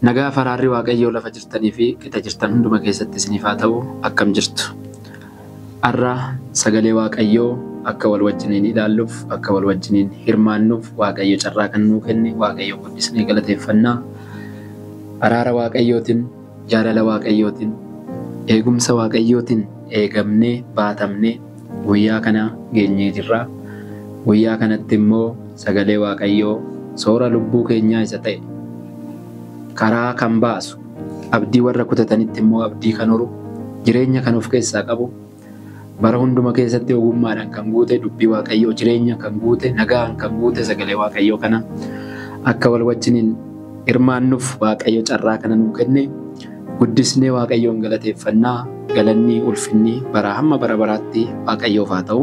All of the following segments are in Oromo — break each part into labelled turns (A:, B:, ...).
A: Nagaa faraarri Waaqayyoo lafa jirtanii fi qixa jirtan hunduma keessatti isiniif haa ta'u. Akkam jirtu? Har'a sagalee Waaqayyoo akka wal wajjiniin ilaalluuf, akka wal wajjiniin hirmaannuuf Waaqayyo carraa kan nuu kenne Waaqayyo guddisnee galateeffannaa. Araara Waaqayyootiin, jaalala Waaqayyootiin, eegumsa Waaqayyootiin eegamnee baatamnee guyyaa kana geenyee jirra. Guyyaa kanatti immoo sagalee Waaqayyoo soora lubbuu keenyaa isa ta'e karaa kan baasu, abdii warra kutatanitti immoo abdii kan horu, jireenya kan of keessaa qabu, bara hunduma keessatti ogummaadhaan kan guute dubbii Waaqayyoo, jireenya kan guute, nagaan kan guute sagalee Waaqayyoo kana akka wal wajjiniin hirmaannuuf Waaqayyo carraa kana nuu kenne guddisnee Waaqayyoon galateeffannaa. Galanni ulfinni bara hamma bara baraatti Waaqayyoof haa ta'u.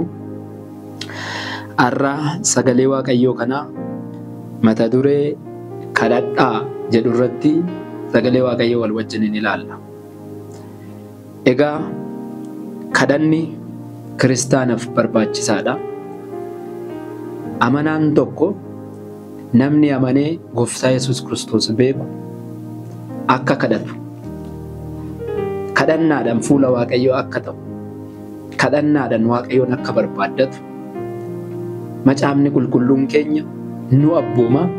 A: Har'a sagalee Waaqayyoo kana mata duree kadhadhaa jedhu irratti sagalee Waaqayyoo wal wajjiniin ilaalla. Egaa kadhanni kiristaanaaf barbaachisaadha. Amanaan tokko, namni amanee Gooftaa Yesuus Kiristoos beeku, akka kadhatu, kadhannaadhaan fuula Waaqayyoo akka ta'u, kadhannaadhaan Waaqayyoon akka barbaaddatu macaafni qulqulluun keenya nu abbooma.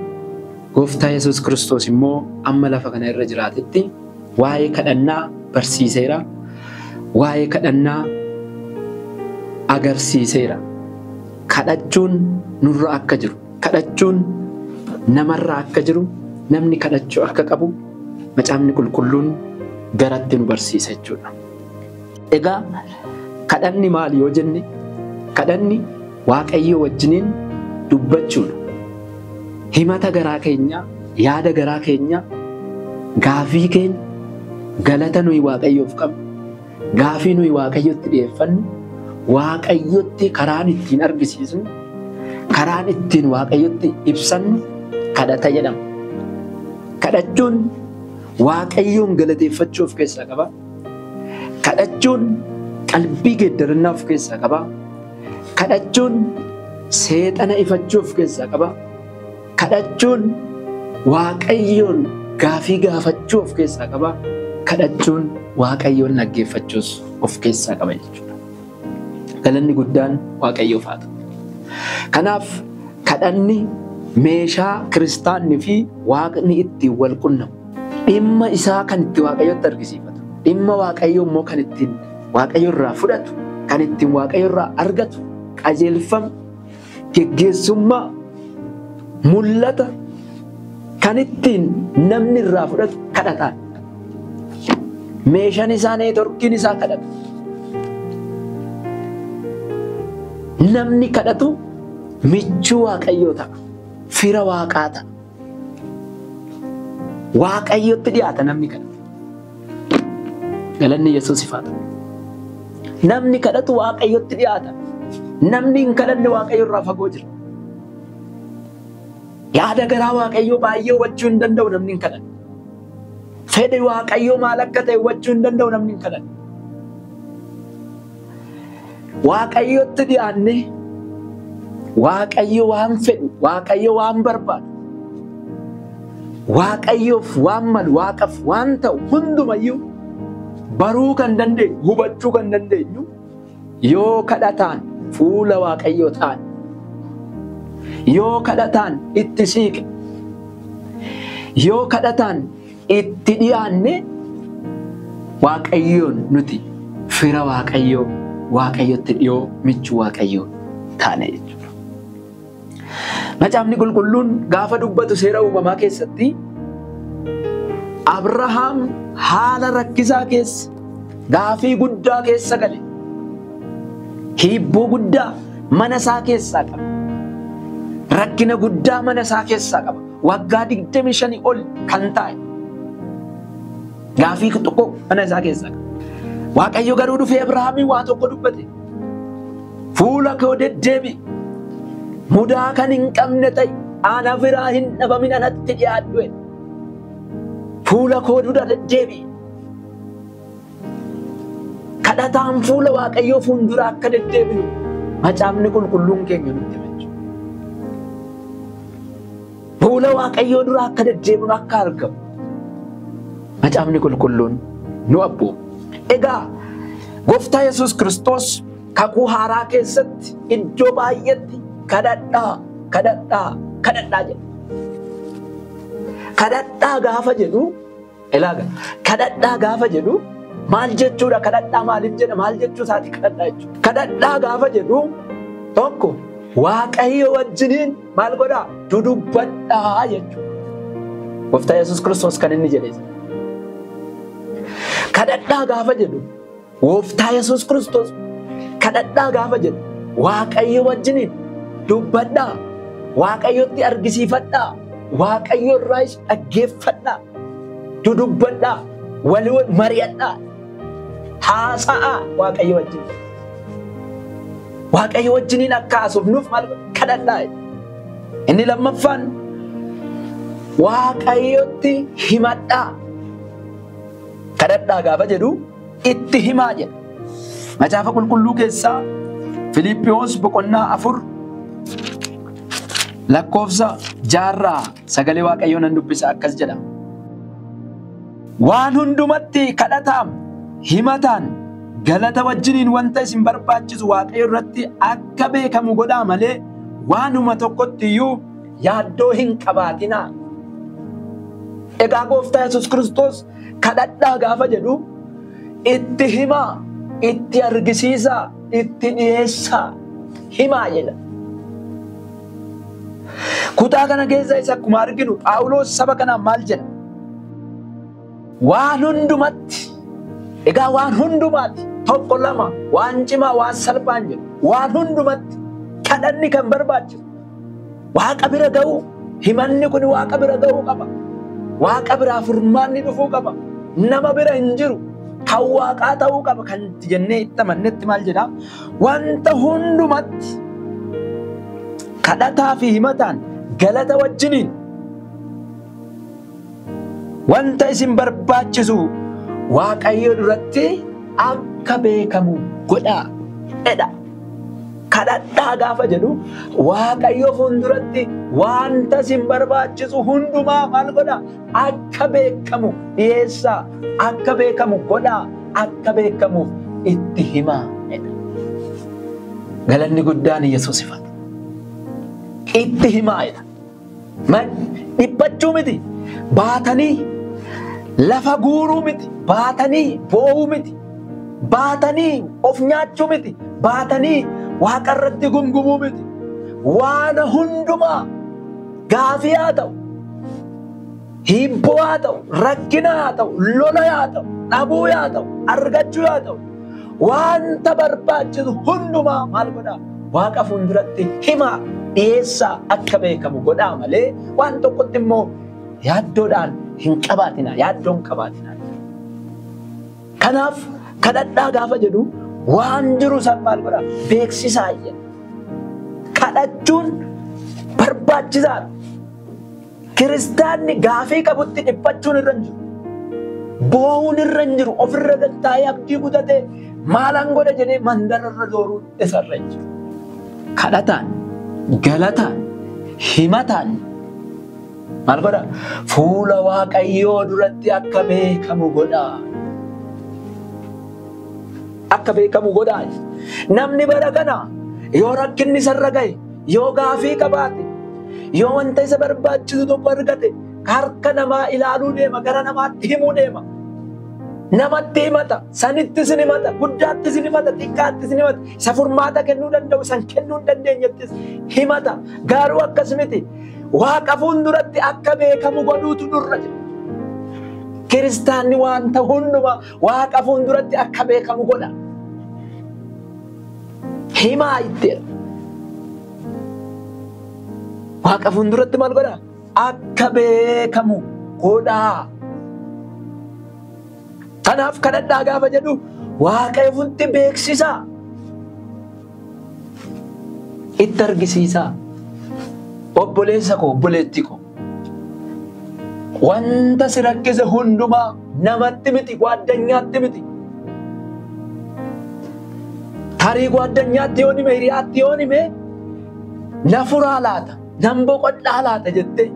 A: Gooftaa Yesuus Kiristoos immoo amma lafa kana irra jiraatetti waa'ee kadhannaa barsiiseera. Waa'ee kadhannaa agarsiiseera. Kadhachuun nurra akka jiru, kadhachuun namarra akka jiru, namni kadhachuu akka qabu macaafni qulqulluun garatti nu barsiisa jechuudha. Egaa kadhanni maali yoo jenne, kadhanni Waaqayyoo wajjiniin dubbachuudha. Himata garaa keenyaa, yaada garaa keenyaa, gaafii keenya, galata nuyi Waaqayyoof qabnu, gaafii nuyi Waaqayyotti dhiyeeffannu, Waaqayyotti karaan ittiin argisiisnu, karaan ittiin Waaqayyotti ibsannu kadhata jedhama. Kadhachuun Waaqayyoon galateeffachuu of keessaa qaba. Kadhachuun qalbii geeddarannaa of keessaa qaba. Kadhachuun seexana ifachuu of keessaa qaba. Kadhachuun Waaqayyoon gaafii gaafachuu of keessaa qaba. Kadhachuun Waaqayyoon dhaggeeffachuus of keessaa qaba jechuudha. Galanni guddaan Waaqayyoof haa ta'u. Kanaaf kadhanni meeshaa kiristaanni fi Waaqni ittiin wal qunnamu, dhimma isaa kan itti Waaqayyotti argisiifatu, dhimma Waaqayyoo immoo kan ittiin Waaqayyo irraa fudhatu, kan ittiin Waaqayyo irraa argatu, qajeelfama, geggeessummaa, mul'ata kan ittiin namni irraa fudhatu kadhataan. Meeshaan isaa, neetworkiin isaa kadhata. Namni kadhatu michuu Waaqayyoo ta'a. Fira Waaqaa ta'a. Waaqayyotti dhiyaata namni kadhatu. Galanni Yesuusiif haa ta'u. Namni kadhatu Waaqayyotti dhiyaata. Namni hin kadhanne Waaqayyo irraa fagoo jira. Yaada garaa Waaqayyoo baay'ee hubachuu hin danda'u namni hin kadhanne. Fedhi Waaqayyoo maal akka ta'e hubachuu hin danda'u namni hin kadhanne. Waaqayyotti dhiyaanne Waaqayyo waan fedhu, Waaqayyo waan barbaadu, Waaqayyoof waan malu, Waaqaaf waan ta'u hundumayyuu baruu kan dandeenyu, hubachuu kan dandeenyu yoo kadhataan fuula Waaqayyoo ta'an, yoo kadhataan itti siiqe, yoo kadhataan itti dhiyaanne Waaqayyoon nuti fira Waaqayyoo, Waaqayyotti dhiyoo michuu Waaqayyoo taane jechuudha. Macaafni qulqulluun gaafa dubbatu seera uumamaa keessatti Abrahaam haala rakkisaa keessa, gaafii guddaa keessa gale. Hibboo guddaa mana isaa keessaa qaba. Rakkina guddaa mana isaa keessaa qaba. Waggaa 25 ol kan taa'e. Gaafii tokko mana isaa keessaa qaba. Waaqayyo garuu dhufee Abrahaamiin waa tokko dubbate. Fuula koo deddeebi. Mudaa kan hin qabne ta'i. Ana biraa hin dhabamin, anatti dhiyaadhu. Fuula koo dura deddeebi. Kadhataan fuula Waaqayyoo fuuldura akka deddeebinu macaafni qulqulluun keenya nutti hima jechuudha. Fuula Waaqayyoo dura akka deddeebinu, akka argamu. Macaafni qulqulluun nu abbooma. Egaa Gooftaa Yesuus Kiristoos kakuu haaraa keessatti iddoo baay'eetti kadhadhaa, kadhadhaa, kadhadhaa jedha. Kadhadhaa gaafa jedhu ilaaga. Kadhadhaa gaafa jedhu maal jechuudha? Kadhadhaa maaliif jedha? Maal jechuu isaati kadhadhaa jechuudha? Kadhadhaa gaafa jedhu tokko Waaqayyo wajjiniin maal godhaa? Dudubbadhaa jechuudha. Gooftaa Yesuus Kiristoos kan inni jedhe. Kadhadhaa gaafa jedhu Gooftaa Yesuus Kiristoos kadhadhaa gaafa jedhu Waaqayyo wajjiniin dubbadhaa, Waaqayyotti argisiifadhaa, Waaqayyo irraas dhaggeeffadhaa, dudubbadhaa, walii mari'adhaa, haasa'aa Waaqayyo wajjin. Waaqayyo wajjiniin akka haasofnuuf maal kadhadhaa. Inni lammaffaan Waaqayyotti himadhaa. Kadhadhaa gaafa jedhu itti himaa jedha. Macaafa qulqulluu keessaa Filiippiyoos boqonnaa 4 lakkoofsa 6 sagalee Waaqayyoo nan dubbisa akkas jedha. Waan hundumatti kadhataam himataan galata wajjiniin wanta isin barbaachisu Waaqayyo irratti akka beekamu godhaa malee waanuma tokkotti iyyuu yaaddoo hin qabaatinaa. Egaa Gooftaa Yesuus Kiristoos kadhadhaa gaafa jedhu itti himaa, itti argisiisaa, itti dhiyeessaa, himaa jedha. Kutaa kana keessa isa akkuma arginu Phaawulos saba kanaan maal jedha? Waan hundumatti, egaa waan hundumaatti tokko lama waan cimaa waan salphaan jedhu waan hundumatti kadhanni kan barbaachisu Waaqa bira ga'uu, himanni kun Waaqa bira ga'uu qaba. Waaqa biraa furmaanni dhufuu qaba. Nama bira hin jiru. Kan Waaqaa ta'uu qaba kan jennee itti amannetti maal jedhaa? Wanta hundumatti kadhataa fi himataan galata wajjiniin wanta isin barbaachisu Waaqayyo duratti akka beekamu godhaa jedha. Kadhadhaa gaafa jedhu Waaqayyo fuulduratti wanta isin barbaachisu hundumaa maal godhaa? Akka beekamu dhiyeessaa, akka beekamu godhaa, akka beekamuuf itti himaa jedha. Galanni guddaan Yesuus ifata. Itti himaa jedha. Dhiphachuu miti, baatanii lafa guuruu miti, baatanii boo'uu miti, baatanii of nyaachuu miti, baatanii Waaqa irratti gungumuu miti. Waan hundumaa gaafii haa ta'u, hibboo haa ta'u, rakkina haa ta'u, lola haa ta'u, dhabuu haa ta'u, argachuu haa ta'u, wanta barbaachisu hundumaa maal godhaa? Waaqa fuulduratti himaa, dhiyeessaa akka beekamu godhaa malee waan tokkotti immoo yaaddoodhaan hin qabaatinaa, yaaddoon qabaatinaa. Kanaaf kadhadhaa gaafa jedhu waan jiru san maal godhaa? Beeksisaa jedha. Kadhachuun barbaachisaadha. Kiristaanni gaafii qabutti dhiphachuun irra hin jiru. Boo'uun irra hin jiru. Ofirra taa'ee abdii kutatee maalan godha jedhee mandara irra dooruun isarra hin jiru. Kadhataan, galataan, himataan maal godhaa? Fuula Waaqayyoo duratti akka beekamu godhaa. Akka beekamu godhaa. Namni bara kana yoo rakkinni isarra ga'e, yoo gaafii qabaate, yoo wanta isa barbaachisu tokko argate, harka namaa ilaaluu deema, gara namaatti himuu deema. Namatti himata, sanittis ni himata, guddaattis ni himata, xiqqaattis ni himata, isa furmaata kennuu danda'u, san kennuu hin dandeenyettis himata. Garuu akkas miti. Waaqa fuulduratti akka beekamu godhuutu nurra jira. Kiristaanni wanta hundumaa Waaqa fuulduratti akka beekamu godha. Himaa itteera. Waaqa fuulduratti maal godha? Akka beekamu godhaa. Kanaaf kadhadhaa gaafa jedhu Waaqayyo fuulduratti beeksisaa. Itti argisiisaa. Obboleessa koo, obboleettii koo. Wanta si rakkise hundumaa namatti miti, gwaaddanyaatti miti. Tarii gwaaddanyaatti yoo hime, hiriyaatti yoo hime, na furaa laata, nan boqodhaa laata jettee.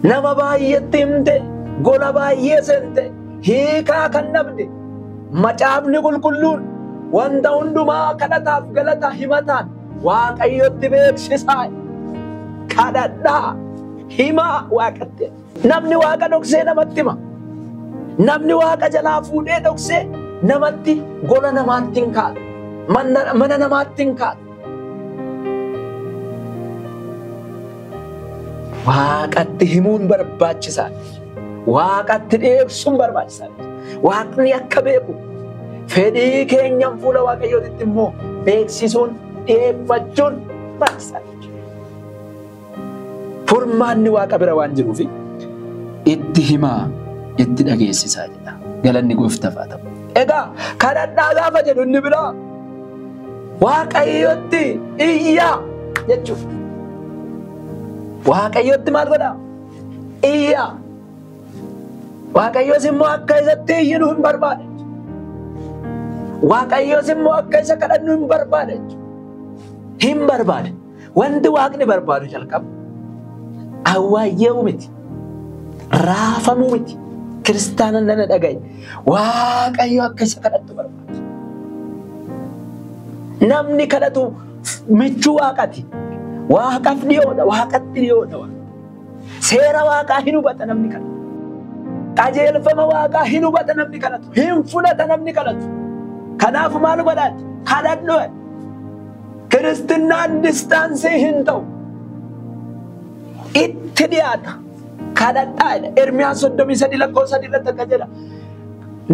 A: Nama baay'eetti himte, gola baay'ee seente, hiikaa kan dhabde, macaafni qulqulluun wanta hundumaa kadhataaf galata himataan Waaqayyotti beeksisaa. Kadhadhaa himaa Waaqatti. Namni Waaqa dhoksee namatti hima. Namni Waaqa jalaa fuudhee dhoksee namatti gola namaatti hin kaa'u. Mana namaatti hin kaa'u. Waaqatti himuun barbaachisaadha. Waaqatti dhiyeessuun barbaachisaadha. Waaqni akka beeku fedhii keenyan fuula Waaqayyootitti immoo beeksisuun dhiyeeffachuun barbaachisaadha. Furmaanni Waaqa bira waan jiruufi itti himaa, itti dhageessisaa jedha. Galanni Gooftaaf haa ta'u. Egaa kadhadhaa gaafa jedhu inni biraa Waaqayyotti iyyaa jechuudha. Waaqayyotti maal godhaa? Iyyaa. Waaqayyos immoo akka isatti iyyinu hin barbaade. Waaqayyos immoo akka isa kadhannu hin barbaade. Hin barbaade. Wanti Waaqni barbaadu jalqaba awwaayyee'uu miti. Raafamuu miti. Kiristaana nana dhagaye. Waaqayyo akka isa kadhattu barbaade. Namni kadhatu michuu Waaqati. Waaqaaf dhiyoodha. Waaqatti dhiyoodha. Seera Waaqaa hin hubata namni kadhatu. Qajeelfama Waaqaa hin hubata namni kadhatu. Hin fudhata namni kadhatu. Kanaaf maal godhaati? Kadhadhu. Kiristinnaan distaansii hin ta'u. Itti dhiyaata. Kadhadhaa jedha. Ermiyaas 33 lakkoofsa 3 irratti akka jedha.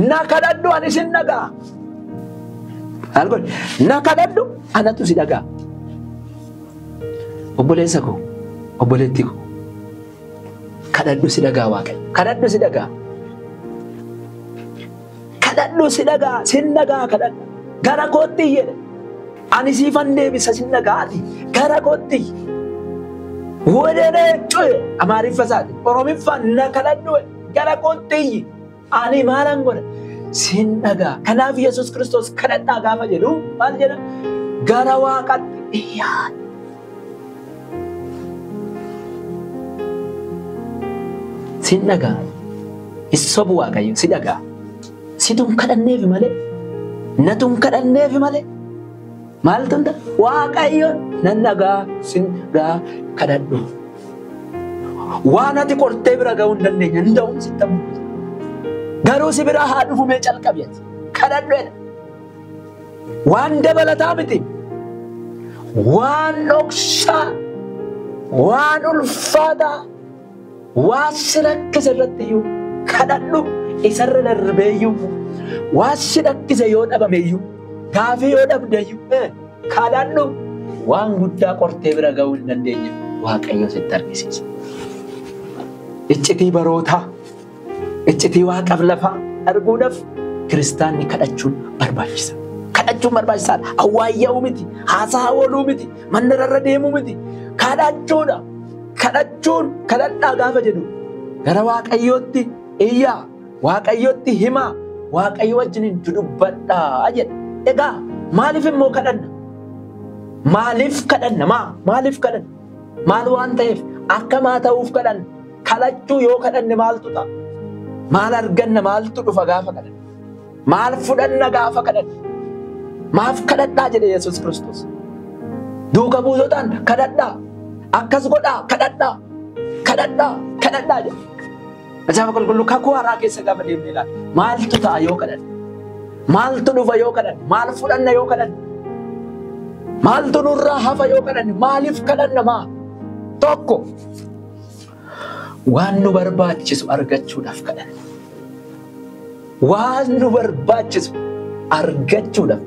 A: Na kadhadhu ani sin dhaga'a. Maal godhe? Na kadhadhu anatu si dhaga'a. Obboleessa koo, obboleettii koo, kadhadhu si dhaga'a Waaqayyo. Kadhadhu si dhaga'a. Kadhadhu si dhaga'a. Sin dhaga'a kadhadhu. Gara kootti jedhe. Ani siifan deebisa sin dhaga'aati. Gara kootti. Wodee cuye Amaariffa isaati. Oromiffa na kadhadhu gara kootti. Ani maalan godha? Sin dhaga'a. Kanaaf Yesuus Kiristoos kadhadhaa gaafa jedhu maal jedha? Gara Waaqaatti iyyaa. Sin dhaga'a. Hin sobu Waaqayyo si dhaga'a. Situn kadhanneefi malee, natun kadhanneefi malee. Maaltu hin ta'a? Waaqayyo nan dhaga'a, sin dhaga'a kadhadhu. Waan ati qortee bira ga'uu hin dandeenye hin ta'uun sitti mul'isa. Garuu si biraa haa dhufu mee calqabi ati. Kadhadhu jedha. Waan dabalataa miti. Waan dhoksaa, waan ulfaataa, waan si rakkise irratti iyyuu kadhadhu. Isarra darbee iyyuu waan si rakkise yoo dhabame iyyuu gaafii yoo dhabde iyyuu kadhadhu. Waan guddaa qortee bira ga'uu hin dandeenye Waaqayyo sitti argisiisa. Iccitii barootaa, iccitii Waaqaaf lafaa arguudhaaf kiristaanni kadhachuun barbaachisa. Kadhachuun barbaachisaadha. Awwaayya'uu miti, haasaa ooluu miti, mandararra deemuu miti. Kadhachuudha. Kadhachuun kadhadhaa gaafa jedhu gara Waaqayyootti iyyaa, Waaqayyootti himaa, Waaqayyo wajjiniin dudubbadhaa jedha. Egaa maaliif immoo kadhanna? Maaliif kadhanna? Maaliif kadhanna? Maal waan ta'eef akka maa ta'uuf kadhanna? Kadhachuu yoo kadhanne maaltu ta'a? Maal arganna? Maaltu dhufa gaafa kadhanna? Maal fudhanna gaafa kadhanna? Maaf kadhadhaa jedhe Yesuus Kiristoos. Duuka buutotaan kadhadhaa, akkas godhaa, kadhadhaa, kadhadhaa, kadhadhaa jedhe. Macaafa qulqulluu kakuu haaraa keessa gaafa deemnee ilaalla. Maaltu ta'a yoo kadhanne? Maaltu dhufa yoo kadhanne? Maal fudhanna yoo kadhanne? Maaltu nurraa hafa yoo kadhanne? Maaliif kadhanna maa? Tokko waan nu barbaachisu argachuudhaaf kadhanna. Waan nu barbaachisu argachuudhaaf,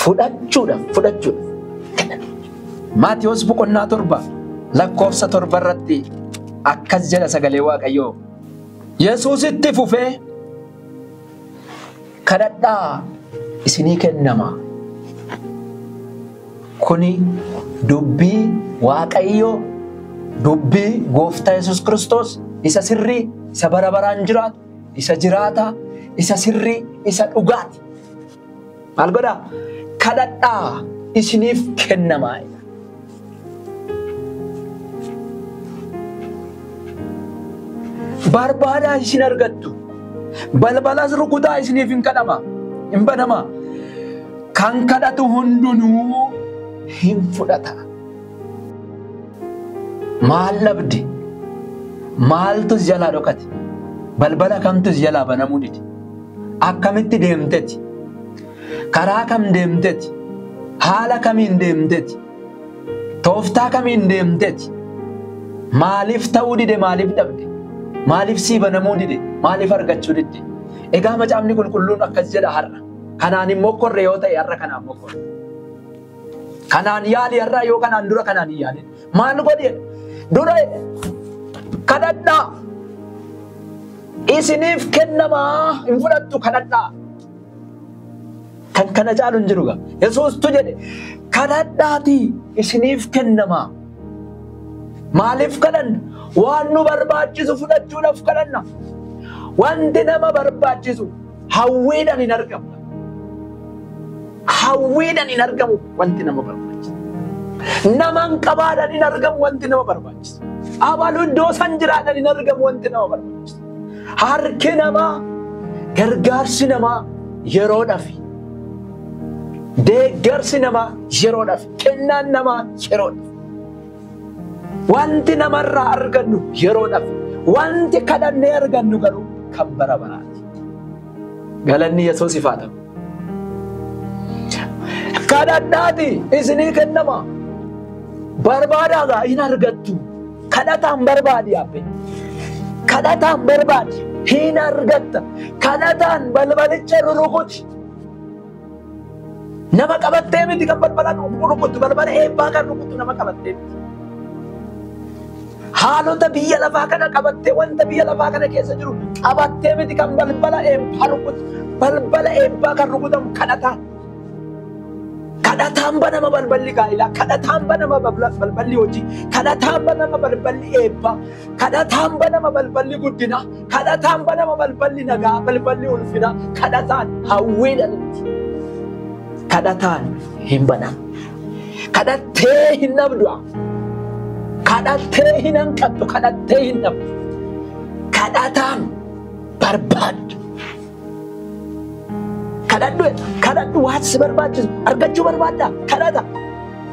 A: fudhachuudhaaf kadhanna. Maatiyoos boqonnaa 7 lakkoofsa 7 irratti akkas jedha sagalee Waaqayyoo. Yesuusitti fufee kadhadhaa isinii kennama. Kuni dubbii Waaqayyoo, dubbii Gooftaa Yesuus Kiristoos isa sirrii, isa bara baraan jiraatu, isa jiraataa, isa sirrii, isa dhugaati. Maal godhaa? Kadhadhaa isiniif kennama.
B: Barbaadaa isin argattu. Balbalas rukutaa isiniif hin kadhama. Hin banama. Kan kadhatu hundinuu hin fudhata. Maal dhabde? Maaltu si jalaa dhokate? Balbala kamtu si jalaa banamuu dide? Akkamitti deemteti? Karaa kam deemteti? Haala kamiin deemteti? Tooftaa kamiin deemteti? Maaliif ta'uu dide? Maaliif dhabde? Maaliif sii banamuu dide? Maaliif argachuu dide? Egaa macaafni qulqulluun akkas jedha har'a. Kanaan immoo korre yoo ta'e har'a kanaan immoo korre. Kanaan yaali har'a yoo kanaan dura kanaan hin yaalin. Maal godhe? Dura kadhadhaa. Isiniif kennamaa hin fudhattu kadhadhaa. Kan kana caalu hin jiru gaa. Yesuustu jedhe kadhadhaatii isiniif kennamaa. Maaliif kadhanna? Waan nu barbaachisu fudhachuudhaaf kadhanna. Wanti nama barbaachisu hawwiidhaan hin argamu. Hawwiidhaan hin argamu wanti nama barbaachisu. Namaan qabaadhaan hin argamu wanti nama barbaachisu. Abaluu iddoo san jiraadhaan hin argamu wanti nama barbaachisu. Harki namaa, gargaarsi namaa yeroodhaaf. Deeggarsi namaa yeroodhaaf. Kennaan namaa yeroodhaaf. Wanti namarraa argannu yeroodhaaf. Wanti kadhannee argannu garuu kan bara baraati. Galanni Yesuusiif haa ta'u. Kadhadhaati isinii kennama. Barbaadaa hin argattu. Kadhataan barbaadi yaabbee. Kadhataan barbaadi hin argatta. Kadhataan balbalicha rukuti. Nama qabattee miti kan balbala rukuttu. Balbala eebbaa kan rukuttu nama qabattee miti. Haalota biyya lafaa kana qabattee wanta biyya lafaa kana keessa jiru qabattee miti kan balbala eebbaa rukuttu. Balbala eebbaa kan rukutamu kadhataan. Kadhataan banama balballi gaa'ilaa, kadhataan banama balballi hojii, kadhataan banama balballi eebbaa, kadhataan banama balballi guddinaa, kadhataan banama balballi nagaa, balballi ulfinaa, kadhataan hawwiidhaan miti. Kadhataan hin banamu. Kadhattee hin dhabdu. Kadhattee hin hanqattu, kadhattee hin dhabdu. Kadhataan barbaaddu. Kadhadhu, kadhadhu waan si barbaachisu argachuu barbaaddaa kadhata.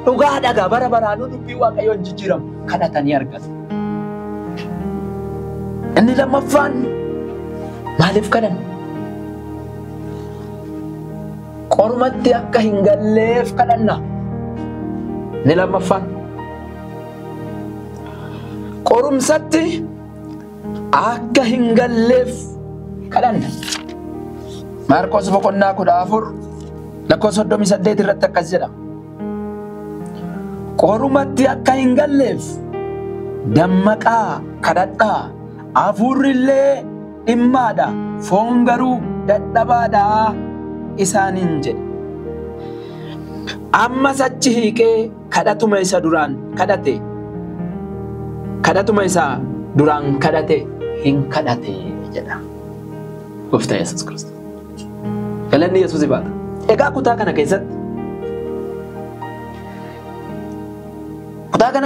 B: Dhugaa dhagaa bara baraanuu dubbii Waaqayyoon jijjiiramu kadhatanii argatu. Inni lammaffaan maaliif kadhanna? Qormatti akka hin galleef kadhanna. Inni lammaffaan qorumsatti akka hin galleef kadhanna. Maarqos boqonnaa 14 lakkoofsa 38 irratti akkas jedha. Qorumatti akka hin galleef dammaqaa kadhadhaa, hafuurri illee dhimmaadha, foon garuu dadhabaadha isaaniin jedhe. Ammas achi hiiqee kadhatuma isa duraan kadhate, kadhatuma isa duraan kadhate hin kadhate jedha Gooftaa Yesuus Kiristoos. Galanni Yesuusiif haa ta'u. Egaa kutaa kana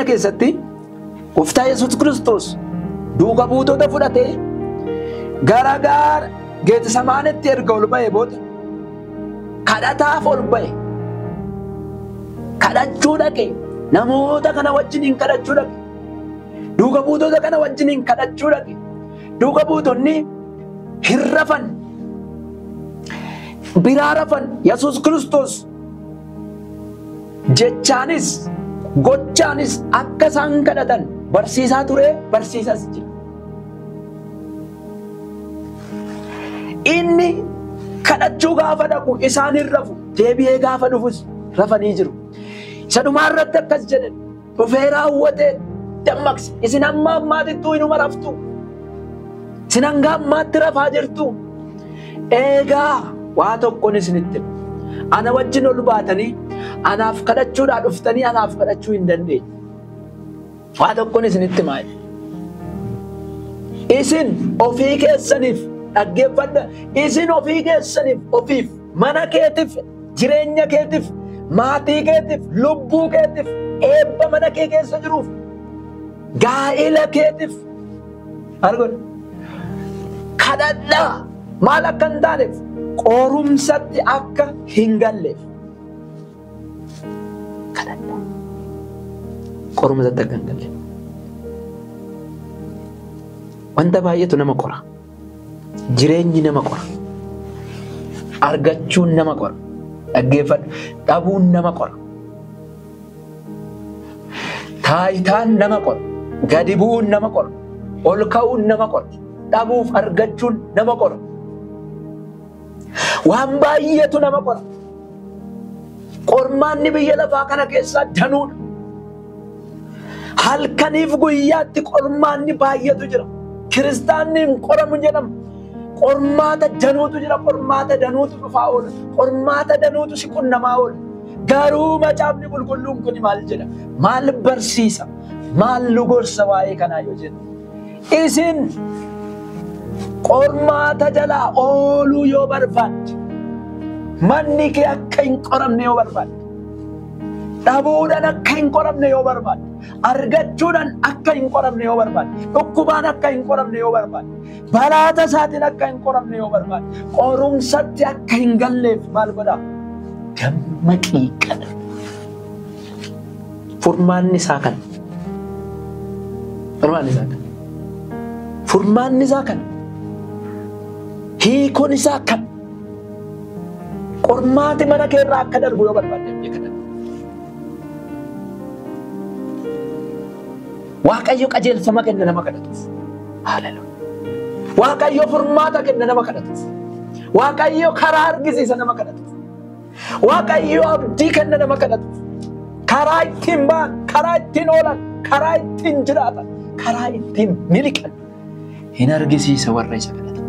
B: keessatti Gooftaa Yesuus Kiristoos duuka buutota fudhatee gara gaara Geetsemaanitti erga ol ba'ee booda kadhataaf ol ba'e. Kadhachuu dhaqe. Namoota kana wajjiniin kadhachuu dhaqe. Duuka buutota kana wajjiniin kadhachuu dhaqe. Duuka buutonni hin rafan. Biraa rafan. Yesuus Kiristoos jechaanis gochaanis akka isaan kadhatan barsiisaa ture, barsiisas jira. Inni kadhachuu gaafa dhaqu isaan hin rafu, deebi'ee gaafa dhufus rafanii jiru. Isa dhumaa irratti akkas jedhe, dhufee raawwatee dammaqse. Isin hamma ammaatittuu inuma raftu. Isin hanga ammaatti rafaa jirtu. Eegaa waa tokkoon isinitti hima. Ana wajjin ol baatanii anaaf kadhachuudhaa dhuftanii anaaf kadhachuu hin dandeenye. Waa tokkoon isinitti himaa. Isin ofii keessaniif dhaggeeffadha. Isin ofii keessaniif ofiif mana keetiif, jireenya keetiif, maatii keetiif, lubbuu keetiif, eebba mana kee keessa jiruuf, gaa'ila keetiif maal godha? Kadhadhaa maal akka hin taaneef qorumsatti akka hin galleef. Kadhadhaa qorumsatti akka hin galleef. Wanta baay'eetu nama qora. Jireenyi nama qora. Argachuun nama qora. Dhaggeeffadhu. Dhabuun nama qora. Taayitaan nama qora. Gadi bu'uun nama qora. Ol ka'uun nama qora. Dhabuuf argachuun nama qora. Waan baay'eetu nama qora. Qormaanni biyya lafaa kana keessaa danuudha. Halkaniif guyyaatti qormaanni baay'eetu jira. Kiristaanni hin qoramu jedhama. Qormaata danuutu jira. Qormaata danuutu dhufaa oola. Qormaata danuutu si qunnamaa oola. Garuu macaafni qulqulluun kun maal jedha? Maal barsiisa? Maal nu gorsa waa'ee kanaa yoo jennu? Isin qormaata jalaa ooluu yoo barbaadde, manni kee akka hin qoramne yoo barbaadde, dhabuudhaan akka hin qoramne yoo barbaadde, argachuudhaan akka hin qoramne yoo barbaadde, dhukkubaan akka hin qoramne yoo barbaadde, balaa tasaatiin akka hin qoramne yoo barbaadde, qorumsatti akka hin galleef maal godhaa? Dammaqii kadhadhu. Furmaanni isaa kana. Furmaanni isaa kana. Furmaanni isaa kana. Hiikoon isaa kana. Qormaati mana kee irraa akka darbu yoo barbaadde kadhadhu. Waaqayyo qajeelfama kenna nama kadhatuuf. Haleluuyaa. Waaqayyo furmaata kenna nama kadhatuuf. Waaqayyo karaa argisiisa nama kadhatuuf. Waaqayyo abdii kenna nama kadhatuuf. Karaa ittiin ba'an, karaa ittiin oolan, karaa ittiin jiraatan, karaa ittiin miliqan hin argisiisa warra isa kadhatan.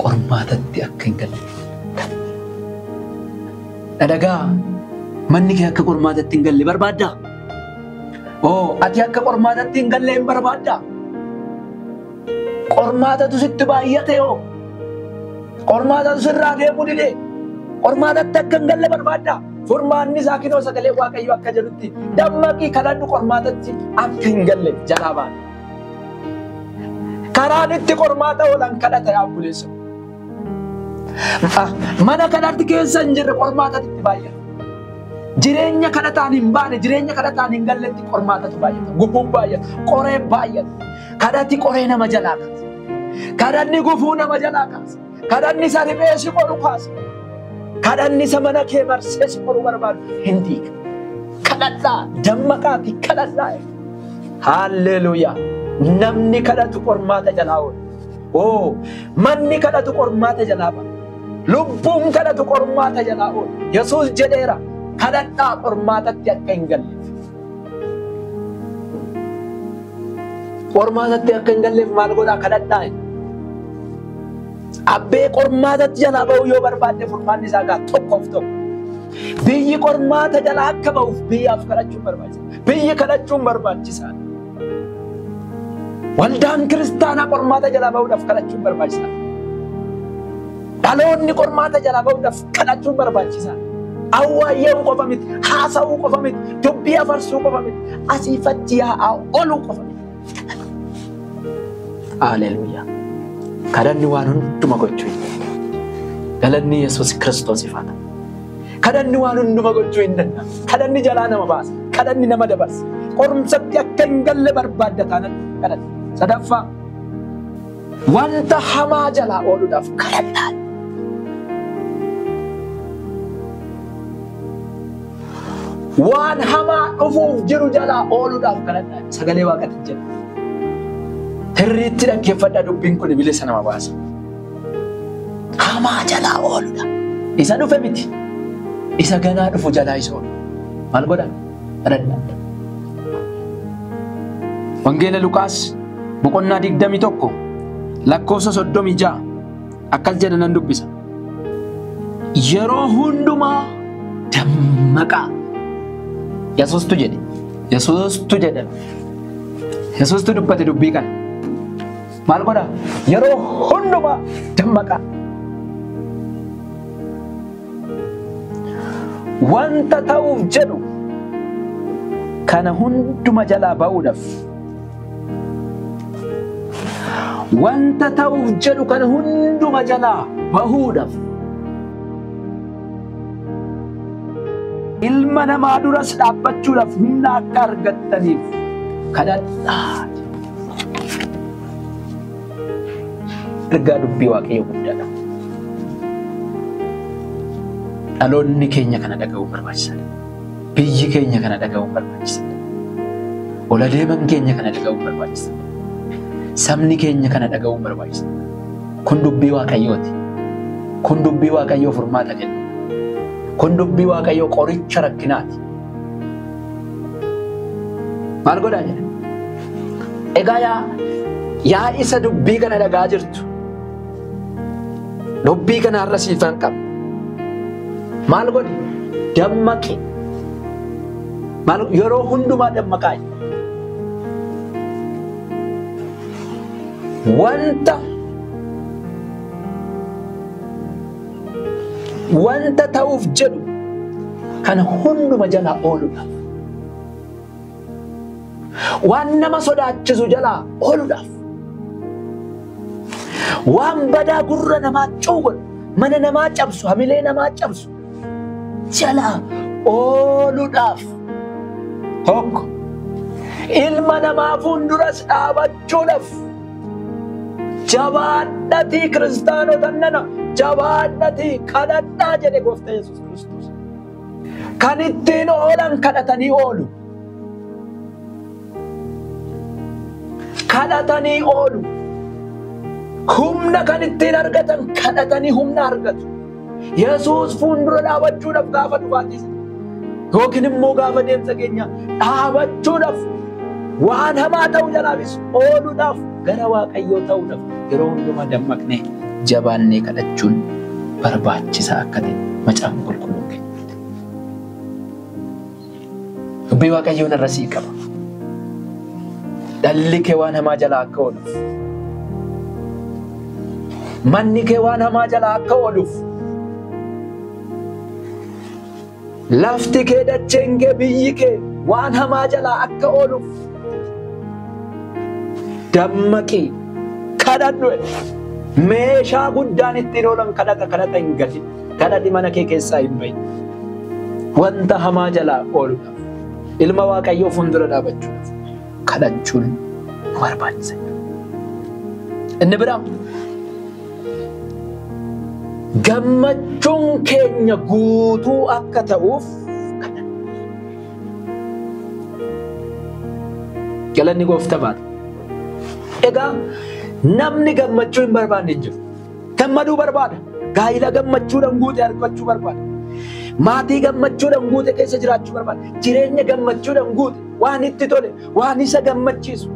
B: Qormaatatti akka hin galle. Dhadhagaa manni kee akka qormaatatti hin galle barbaaddaa? Oo, ati akka qormaatatti hin galle hin barbaaddaa? Qormaatatu sitti baay'ate hoo? Qormaatatu sirraa deemuu didee? Qormaatatti akka hin galle barbaaddaa? Furmaanni isaa kinoo sagalee Waaqayyoo akka jedhutti dammaqii kadhadhu qormaatatti akka hin galle jalaa baana. Karaan itti qormaata oolan kadhata yaa obboleessa. Mana kanatti keessa hin jirre qormaatatti itti baay'ata. Jireenya kadhataan hin baane, jireenya kadhataan hin galletti qormaatatu baay'ata. Gufuun baay'ata, qoree baay'ata. Kadhati qoree nama jalaa kaasa. Kadhanni gufuu nama jalaa kaasa. Kadhanni isa riphee si qoru kaasa. Kadhanni isa mana kee marsee si qoru barbaadu hin diiga. Kadhadhaa, dammaqaati kadhadhaa. Haalleluuyaa. Namni kadhatu qormaata jalaa oola. Oo, manni kadhatu qormaata jalaa ba'a. Lubbuun kadhatu qormaata jalaa oola. Yesuus jedheera. Kadhadhaa qormaatatti akka hin galleef. Qormaatatti akka hin galleef maal godhaa? Kadhadhaa. Abbee qormaatatti jalaa ba'uu yoo barbaadde furmaanni isaa gaa tokkoof tokko. Biyyi qormaata jalaa akka ba'uuf biyyaaf kadhachuun barbaachisaadha. Biyyi kadhachuun barbaachisaadha. Waldaan kiristaanaa qormaata jalaa ba'uudhaaf kadhachuun barbaachisaadha. Dhaloonni qormaata jalaa ba'uudhaaf kadhachuun barbaachisaadha. Awwaayya'uu qofa miti, haasa'uu qofa miti, dubbii afarsuu qofa miti, asiif achi yaa'aa ooluu qofa miti. Haleluuyaa. Kadhanni waan hunduma gochuu hin danda'u. Galanni Yesuus Kiristoos ifaata. Kadhanni waan hunduma gochuu hin danda'u. Kadhanni jalaa nama baasa. Kadhanni nama dabarsa. Qorumsatti akka hin galle barbaadda taanan kadhadha. Sadaffaa wanta hamaa jalaa ooluudhaaf kadhadhaa. Waan hamaa dhufuuf jiru jalaa ooluudhaaf kadhadhaa. Sagalee Waaqaatti jedha. Hirriitti dhaggeeffadhaa dubbiin kun bilisa nama baasa. Hamaa jalaa ooluudha. Isa dhufe miti. Isa ganaa dhufu jalaa isa oolu. Maal godhaa? Kadhadhaa. Wangeela Luqaas boqonnaa 21 lakkoofsa 36 akkas jedha nan dubbisa. Yeroo hundumaa dammaqaa. Yesuustu jedhe. Yesuustu jedhe. Yesuustu dubbate dubbii kana. Maal godhaa? Yeroo hundumaa dammaqaa. Wanta ta'uuf jedhu kana hunduma jalaa ba'uudhaaf Wanta ta'uuf jedhu kana hunduma jalaa bahuudhaaf ilma namaa duras dhaabbachuudhaaf humna akka argattaniif kadhadhaa. Ergaa dubbii Waaqayyoo guddaadha. Dhaloonni keenya kana dhaga'uun barbaachisaadha. Biyyi keenya kana dhaga'uun barbaachisaadha. Ola deeman keenya kana dhaga'uun barbaachisaadha. Sabni keenya kana dhaga'uun barbaachisaadha. Kun dubbii Waaqayyooti. Kun dubbii Waaqayyoo furmaata kenna. Kun dubbii Waaqayyoo qoricha rakkinaati. Maal godhaa jedha? Egaa yaa isa dubbii kana dhagaa jirtu. Dubbii kana har'a siifan qaba. Maal godhi? Dammaqi. Maal yeroo hundumaa dammaqaa. Wanta ta'uuf jedhu kana hunduma jalaa ooluudhaaf. Waan nama sodaachisu jalaa ooluudhaaf. Waan badaa gurra namaa cuugodhu, mana namaa cabsu, hamilee namaa cabsu jalaa ooluudhaaf. Tokko ilma namaa fuulduras dhaabachuudhaaf jabaadhatii kiristaanota nana jabaadhatii kadhadhaa jedhe Gooftaa Yesuus Kiristoos. Kan ittiin oolan kadhatanii oolu. Kadhatanii oolu. Humna kan ittiin argatan kadhatanii humna argatu. Yesuus fuuldura dhaabachuudhaaf gaafa dhufaatis yookiin immoo gaafa deemsa keenya dhaabachuudhaaf waan hamaa ta'uu jalaafis ooluudhaaf gara Waaqayyoo ta'uudhaaf yeroo hundumaa dammaqnee jabaannee kadhachuun barbaachisaa akka ta'e Macaafni Qulqulluun keenya. Dubbii Waaqayyoon irra sii qaba. Dhalli kee waan hamaa jalaa akka ooluuf. Manni kee waan hamaa jalaa akka ooluuf. Lafti kee dacheen kee biyyi kee waan hamaa jalaa akka ooluuf. Dammaqii kadhadhu. Meeshaa guddaan ittiin oolan kadhata hin gatin. Kadhati mana kee keessaa hin bahin. Wanta hamaa jalaa ooluudhaaf. Ilma Waaqayyoo fuuldura dhaabachuudhaaf kadhachuun nu barbaachisa. Inni biraa gammachuun keenya guutuu akka ta'uuf kadhanna. Galanni Gooftaa baata. Egaa namni gammachuu hin barbaanne hin jiru. Gammaduu barbaada. Gaa'ila gammachuudhaan guute argachuu barbaada. Maatii gammachuudhaan guute keessa jiraachuu barbaada. Jireenya gammachuudhaan guute waan itti tole, waan isa gammachiisu.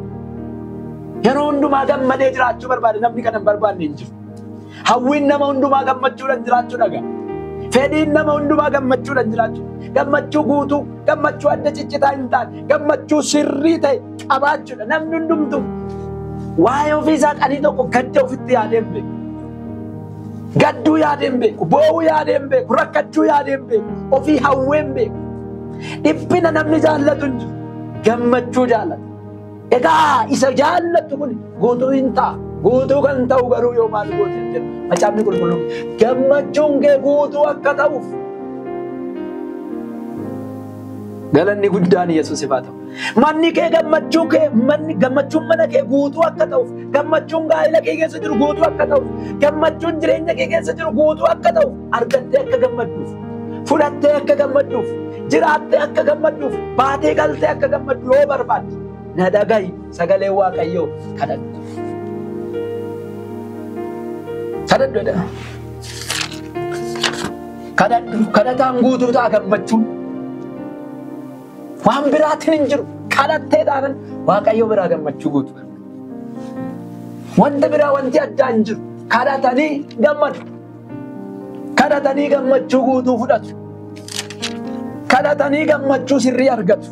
B: Yeroo hundumaa gammadee jiraachuu barbaada. Namni kana hin barbaanne hin jiru. Hawwiin nama hundumaa gammachuudhaan jiraachuu dhaga. Fedhiin nama hundumaa gammachuudhaan jiraachuu. Gammachuu guutuu, gammachuu adda ciccitaa hin taane, gammachuu sirrii ta'e qabaachuudha. Namni hundumtuu waa'ee ofiisaa qanii tokko gadda ofitti yaadee hin beeku. Gadduu yaadee hin beeku, boo'uu yaadee hin beeku, rakkachuu yaadee hin beeku, ofii hawwee hin beeku. Dhiphina namni jaallatu hin jiru. Gammachuu jaallata. Egaa isa jaallattu kun guutuu hin ta'a. Guutuu kan ta'u garuu yoo maal goote hin jedhu. Macaafni Qulqulluun gammachuun kee guutuu akka ta'uuf. Galanni guddaan Yesuusiif haa ta'u. Manni kee gammachuu kee manni gammachuun mana kee guutuu akka ta'uuf, gammachuun gaa'ela kee keessa jiru guutuu akka ta'uuf, gammachuun jireenya kee keessa jiru guutuu akka ta'uuf, argattee akka gammadduuf, fudhattee akka gammadduuf, jiraattee akka gammadduuf, baatee galtee akka gammaddu yoo barbaadde na dhaga'i sagalee Waaqayyoo kadhadhu. Kadhadhu jedha. Kadhadhu kadhataan guutuu ta'a gammachuun. Waan biraatiin hin jiru. Kadhattee taanan Waaqayyo biraa gammachuu guutuu. Wanta biraa wanti addaa hin jiru. Kadhatanii gammadu. Kadhatanii gammachuu guutuu fudhatu. Kadhatanii gammachuu sirrii argatu.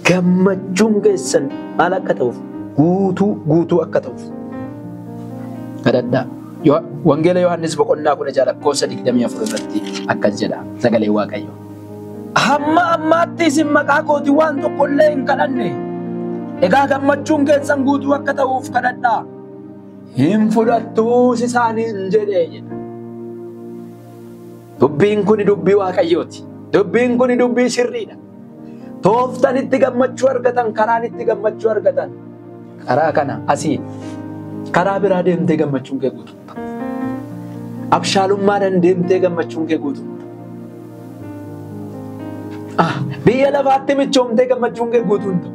B: Gammachuun keessan maal akka ta'uuf? Guutuu guutuu akka ta'uuf. Kadhadhaa. Wangeela Yohaannis boqonnaa 16 lakkoofsa 24 irratti akkas jedha sagalee Waaqayyoo. Hamma ammaatti isin maqaa kootiin waan tokkollee hin kadhanne. Egaa gammachuun keessan guutuu akka ta'uuf kadhadhaa. Hin fudhattuus isaaniin jedhee jedha. Dubbiin kun dubbii Waaqayyooti. Dubbiin kun dubbii sirriidha. Tooftan itti gammachuu argatan, karaan itti gammachuu argatan. Karaa kana asii karaa biraa deemtee gammachuun kee guutuu. Abshaalummaadhaan deemtee gammachuun kee guutuu. Biyya lafaatti michoomtee gammachuun kee guutuu hin ta'u.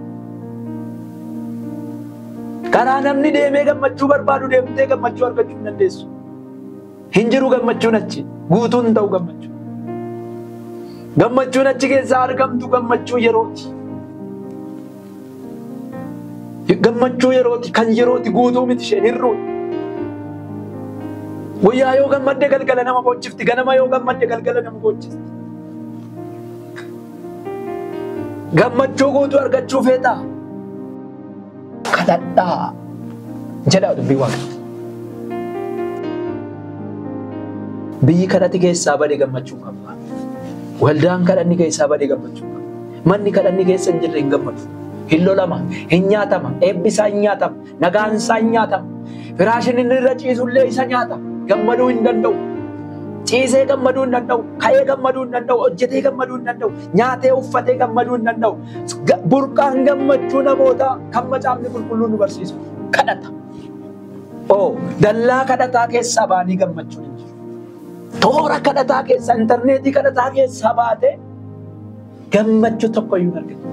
B: Karaa namni deemee gammachuu barbaadu deemtee gammachuu argachuu hin dandeessu. Hin jiru gammachuun achi guutuu hin ta'u gammachuun. Gammachuun achi keessaa argamtu gammachuu yerooti. Gammachuu yerooti kan yerooti guutuu miti isheen hir'uudha. Guyyaa yoo gammadde galgala nama boochifti, ganama yoo gammadde galgala nama boochifti. Gammachuu guutuu argachuu feetaa? Kadhadhaa jedha dubbii Waaqayyoo. Biyyi kadhati keessaa bade gammachuu qaba. Waldaan kadhanni keessaa bade gammachuu qaba. Manni kadhanni keessa hin jirre hin gammadu. Hin lolama, hin nyaatama, eebbi isaa hin nyaatama, nagaan isaa hin nyaatama. Firaashin inni irra ciisullee isa nyaata. Gammaduu hin danda'u. Ciisee gammaduu hin danda'u, ka'ee gammaduu hin danda'u, hojjetee gammaduu hin danda'u, nyaatee uffatee gammaduu hin danda'u. Burqaan gammachuu namootaa kan macaafni qulqulluun nu barsiisu kadhata. Dallaa kadhataa keessaa baanii gammachuun hin jiru. Toora kadhataa keessaa, intarneetii kadhataa keessaa baatee gammachuu tokko iyyuu hin argatu.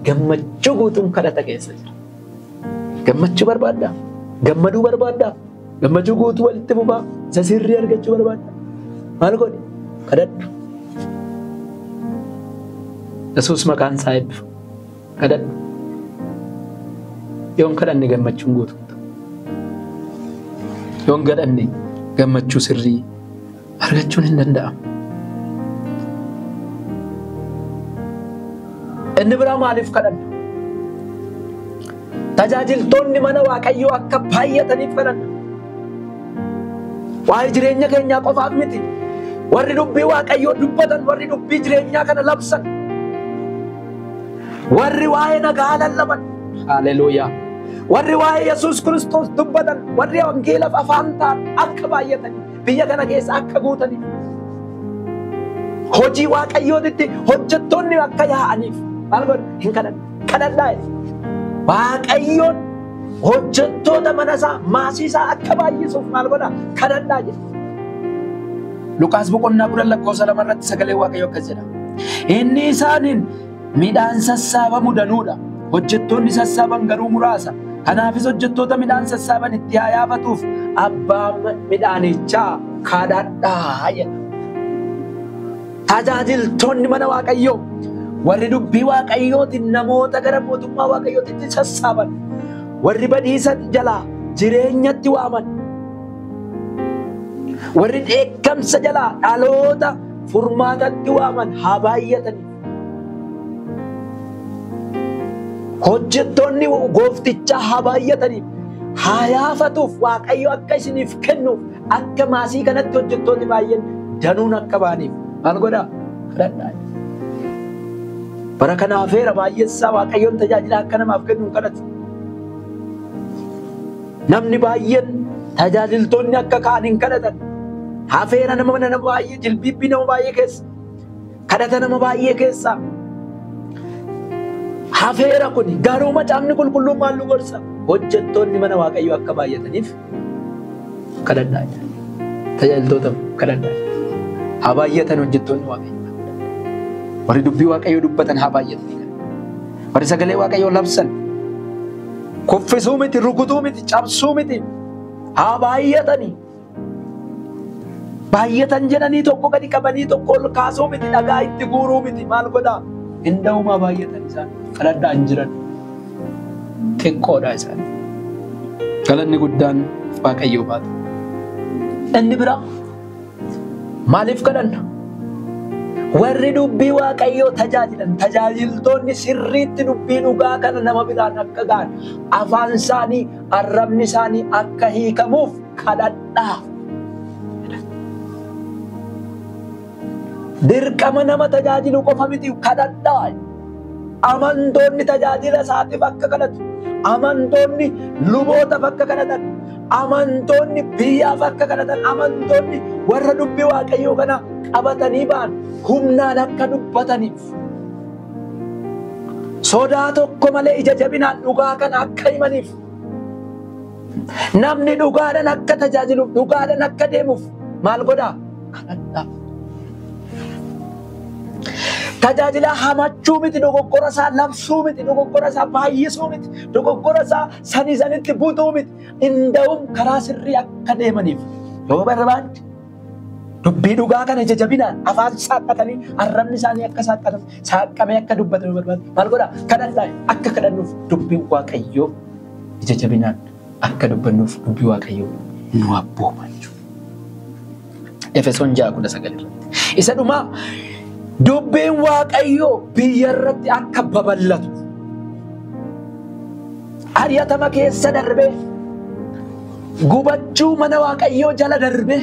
B: Gammachuu guutuun kadhata keessa jira. Gammachuu barbaaddaa? Gammaduu barbaaddaa? Gammachuu guutuu walitti fufaa? Isa sirrii argachuu barbaaddaa? Maal godhi? Kadhadhu. Yesuus maqaan isaa eebbifamu. Kadhadhu. Yoon kadhanne gammachuun guutuu hin ta'u. Yoon kadhanne gammachuu sirrii argachuun hin danda'amu. Inni biraa maaliif kadhanna? Tajaajiltoonni mana Waaqayyoo akka baay'ataniif kadhanna. Waa'ee jireenya keenyaa qofaaf miti. Warri dubbii Waaqayyoo dubbatan, warri dubbii jireenyaa kana labsan, warri waa'ee nagaa lallaban, haleluuyaa, warri waa'ee Yesuus Kiristoos dubbatan, warri wangeelaaf afaan ta'an akka baay'ataniif, biyya kana keessa akka guutaniif, hojii Waaqayyootitti hojjettoonni akka yaa'aniif maal godhu? Hin kadhanna. Kadhadhaa. Waaqayyoon hojjettoota mana isaa, maasii isaa akka baay'isuuf maal godha? Kadhadhaa jedha. Luqaas boqonnaa 10 lakkoofsa 2 irratti sagalee Waaqayyoo akkas jedha. Inni isaaniin midhaan sassaabamu danuudha. Hojjettoonni sassaaban garuu muraasa. Kanaafis hojjettoota midhaan sassaaban itti haa yaafatuuf abbaa midhaanichaa kadhadhaa jedha. Tajaajiltoonni mana Waaqayyoo warri dubbii Waaqayyootiin namoota gara mootummaa Waaqayyootitti sassaaban, warri badiisa jalaa jireenyatti waaman, warri dheekkamsa jalaa dhaloota furmaatatti waaman haa baay'ataniif. Hojjettoonni gooftichaa haa baay'ataniif, haa yaafatuuf Waaqayyo akka isiniif kennuuf, akka maasii kanatti hojjettoonni baay'een danuun akka ba'aniif maal godhaa? Kadhadhaa. Bara kana hafeera baay'eessaa Waaqayyoon tajaajila akka namaaf kennu hin kadhatu. Namni baay'een tajaajiltoonni akka ka'an hin kadhatan. Hafeera nama baay'ee, jilbiibbii nama baay'ee keessa, kadhata nama baay'ee keessa. Hafeera kun garuu macaafni qulqulluun maal nu gorsa? Hojjettoonni mana Waaqayyoo akka baay'ataniif kadhadhaa. Tajaajiltoota kadhadhaa. Haa baay'atan hojjettoonni Waaqayyoo. Warri dubbii Waaqayyoo dubbatan haa baay'atanii. Warri sagalee Waaqayyoo labsan kuffisuu miti, rukutuu miti, cabsuu miti, haa baay'atanii. Baay'atan jedhanii tokko gadi qabanii tokko ol kaasuu miti, dhagaa itti guuruu miti, maal godhaa? Hinda'umaa baay'atan isaan kadhadhaa hin jiran. Xiqqoodha isaan. Galanni guddaan Waaqayyoo baata. Inni biraa maaliif kadhanna? Warri dubbii Waaqayyoo tajaajilan, tajaajiltoonni sirriitti dubbii dhugaa kana nama biraan akka ga'an, afaan isaanii, arrabni isaanii akka hiikamuuf kadhadhaa. Dirqama nama tajaajilu qofa miti, kadhadhaa. Amantoonni tajaajila isaatiif akka kadhatu. Amantoonni lubootaaf akka kadhatan. Amantoonni biyyaaf akka kadhatan. Amantoonni warra dubbii Waaqayyoo kana qabatanii ba'an humnaan akka dubbataniif. Sodaa tokko malee ija jabinaan dhugaa kana akka himaniif. Namni dhugaadhaan akka tajaajiluuf, dhugaadhaan akka deemuuf maal godhaa? Kadhadhaa. Tajaajila hamachuu miti, dogoggora isaa labsuu miti, dogoggora isaa baay'isuu miti, dogoggora isaa sanii sanitti butuu miti. Inda'uun karaa sirrii akka deemaniif yoo barbaadde dubbii dhugaa kana ija jabinaan afaan saaqqatanii arrabni isaanii akka saaqqatamu saaqqamee akka dubbatan yoo barbaadde maal godhaa? Kadhadhaa. Akka kadhannuuf dubbiin Waaqayyoo ija jabinaan akka dubbannuuf dubbii Waaqayyoo nu abbooma jechuudha. Efesoon 6:19 irratti. Isa dhumaa dubbiin Waaqayyoo biyya irratti akka babal'atu. Ari'atama keessa darbee, gubachuu mana Waaqayyoo jala darbee,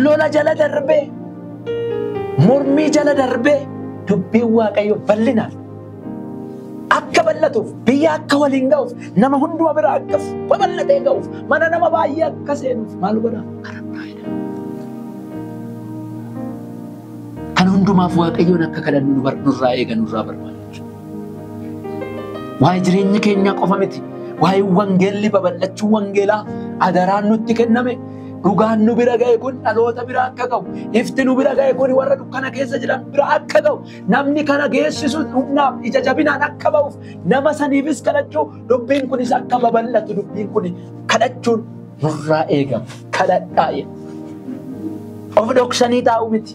B: lola jala darbee, mormii jala darbee dubbiin Waaqayyoo bal'inaan akka bal'atuuf, biyya akka waliin ga'uuf, nama hunduma bira akka babal'atee ga'uuf, mana nama baay'ee akka seenuuf maal godhaa? Kadhadhaa jedha. Kan hundumaaf Waaqayyoon akka kadhannu nurraa eega, nurraa barbaada jechuudha. Waa'ee jireenya keenyaa qofa miti. Waa'ee wangeelli babal'achuu wangeelaa adaraan nutti kenname, dhugaan nu bira ga'e kun dhaloota bira akka ga'u, ifti nu bira ga'e kun warra dukkana keessa jiran bira akka ga'u, namni kana geessisu humnaaf ija jabinaan akka ba'uuf, nama saniifis kadhachuu, dubbiin kunis akka babal'atu, dubbiin kun kadhachuun nurraa eegama. Kadhadhaa jedha. Of dhoksanii taa'uu miti.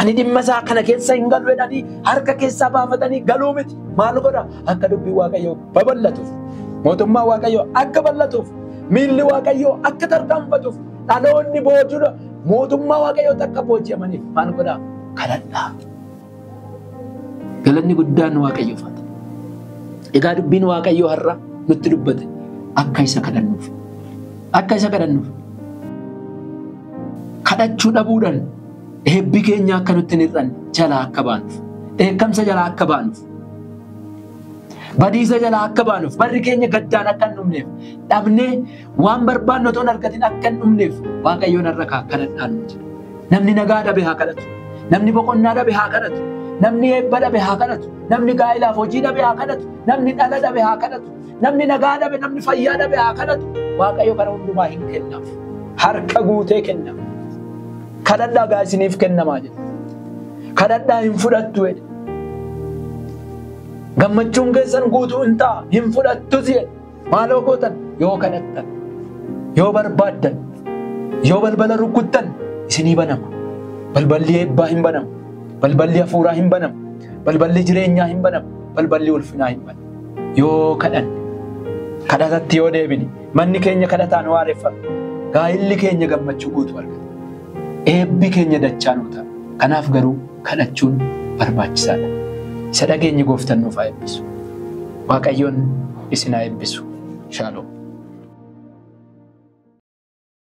B: Ani dhimma isaa kana keessa hin galu jedhanii harka keessaa baafatanii galuu miti. Maal godha? Akka dubbiin Waaqayyoo babal'atuuf, mootummaa Waaqayyoo akka bal'atuuf, miilli Waaqayyoo akka tarkaanfatuuf, dhaloonni boojuudha mootummaa Waaqayyootti akka booji'amaniif maal godhaa? Kadhadhaa. Galanni guddaan Waaqayyoof haa ta'u. Egaa dubbiin Waaqayyoo har'a nutti dubbate akka isa kadhannuuf. Akka isa kadhannuuf. Kadhachuu dhabuudhaan eebbi keenya akka nutti hin hir'anne jalaa akka baanuuf, dheekkamsa jalaa akka baanuuf, badiisa jalaa akka baanuuf, barri keenya gaddaan akka hin dhumneef, dhabnee waan barbaannu otoo hin argatin akka hin dhumneef Waaqayyoon har'a kadhadhaa nu jedha. Namni nagaa dhabe haa kadhatu. Namni boqonnaa dhabe haa kadhatu. Namni eebba dhabe haa kadhatu. Namni gaa'ilaaf hojii dhabe haa kadhatu. Namni dhala dhabe haa kadhatu. Namni nagaa dhabe, namni fayyaa dhabe haa kadhatu. Waaqayyo kana hundumaa hin kennaaf. Harka guutee kennaaf. Kadhadhaa gaa isiniif kennamaa jedha. Kadhadhaa hin fudhattu jedhe. Gammachuun keessan guutuu hin ta'a, hin fudhattus jedhe. Maaloo gootan? Yoo kadhattan, yoo barbaaddan, yoo balbala rukuttan isinii banama. Balballi eebbaa hin banamu. Balballi hafuuraa hin banamu. Balballi jireenyaa hin banamu. Balballi ulfinaa hin banamu. Yoo kadhanne, kadhatatti yoo deebine, manni keenya kadhataan waareffame, gaa'illi keenya gammachuu guutuu argata. Eebbi keenya dachaa nuu ta'a. Kanaaf garuu kadhachuun barbaachisaadha. Isa dhageenyi gooftaan nuuf haa eebbisu. Waaqayyoon isin haa eebbisu. Shaaloom.